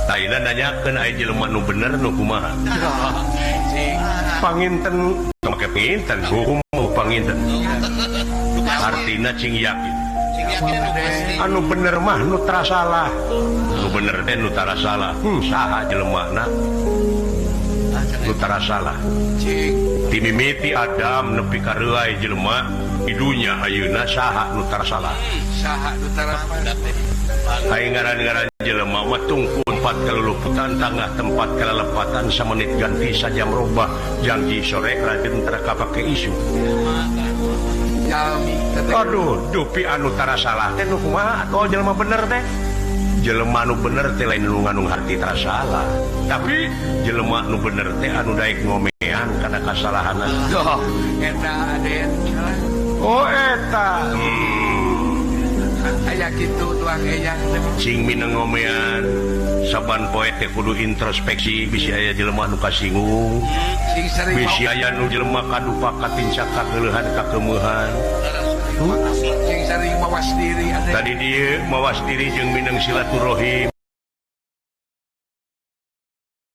Ayeuna nanyakeun aya jelema nu bener nu kumaha? Panginten make pinten hukum panginten. Artina cing yakin. Anu bener mah nu tara salah. Nu bener teh nu tara salah. Saha jelemana? Nu tara salah. Timimiti Adam nepi ka reuay jelema di dunya ayeuna saha nu tara salah? Saha nu tara? Aing ngaran-ngaran jelema mah tungku tempat kaluluputan, tangah tempat kalalepatan, samenit ganti sajam robah, janji sore rajen tara kapake isu. Aduh, dupi anu tara salah teh nu kumaha atuh jelema bener teh? Jelema nu bener teh lain nu ngandung harti tara salah, tapi jelema nu bener teh anu daek ngomean kana kasalahanna. Oh, eta Aden. Oh, eta. Aya kitu tuang eyang. Cing mineng ngomean saban poe teh kudu introspeksi, bisi aya jelema nu kasinggung, Sing sering bisi aya nu jelema kadupa, katincak, kakeuleuhan, kakemeuhan. Sing sering mawas diri, Aden. Tadi dia mawas diri jeung mineng silaturahim.